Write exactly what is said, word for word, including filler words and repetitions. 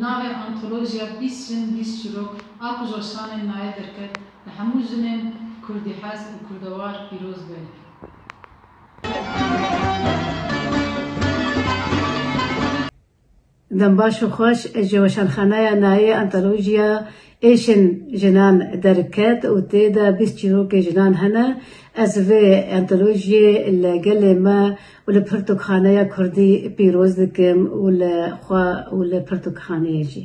Navê antolojiya Bîst Jin Bîst Çîrok a ku ji weşanên nayê derket, li hemû jinên kurdîhez û kurdewar pîroz be. Dem baş û xweş. Ji weşanxaneya nayê antolojiya Êşên Jinan derket û tê de bîst çîrokê jinan hene. Ez vê antolojiyê li gelê me û li pirtûkxaneya kurdî pîroz dikim û li xwe û li pirtûkxaneyê jî.